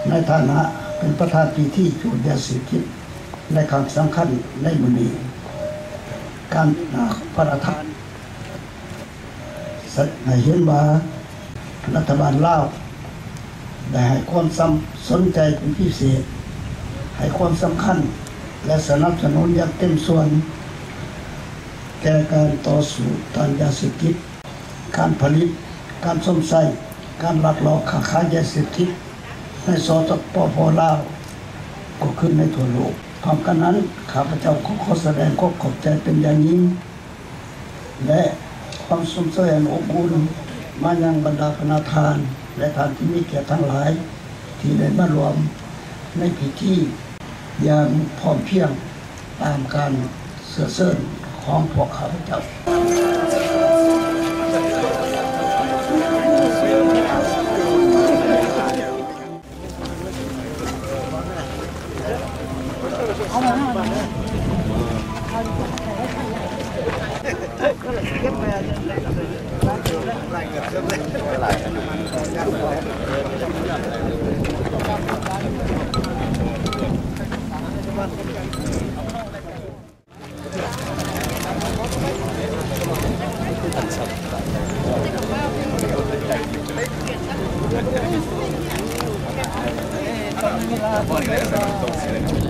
ໃນຖານະເປັນປະທານພິທີຈູດຢາເສບຕິດໃນຄັ້ງສຳຄັນໃນມື້ນີ້, ການປະທານ ສະແດງໃຫ້ເຫັນວ່າລັດຖະບານລາວໄດ້ໃຫ້ຄວາມສຳ ສົນໃຈເປັນພິເສດ, ໃຫ້ຄວາມສຳຄັນ ແລະ ສະໜັບສະໜູນຢ່າງເຕັມສ່ວນແກ່ການຕໍ່ສູ້ຕ້ານຢາເສບຕິດ, ການຜະລິດ, ການຊົມໃຊ້, ການລັກລອບຄ້າຂາຍຢາເສບຕິດໃນ ສປປ ລາວ ກໍຄືໃນທົ່ວໂລກ. ພ້ອມກັນນັ້ນ, ຂ້າພະເຈົ້າກໍຂໍສະແດງຄວາມຂອບໃຈເປັນຢ່າງຍິ່ງ ແລະ ຄວາມຊົມເຊີຍອັນອົບອຸ່ນມາຍັງບັນດາຄະນະທ່ານ ແລະ ທ່ານທີ່ມີກຽດທັງຫຼາຍ ທີ່ໄດ້ມາຮ່ວມໃນພິທີຢ່າງພ້ອມພຽງຕາມການເຊື້ອເຊີນຂອງພວກຂ້າພະເຈົ້າ. ເວລາຕົກເສຍແລ້ວ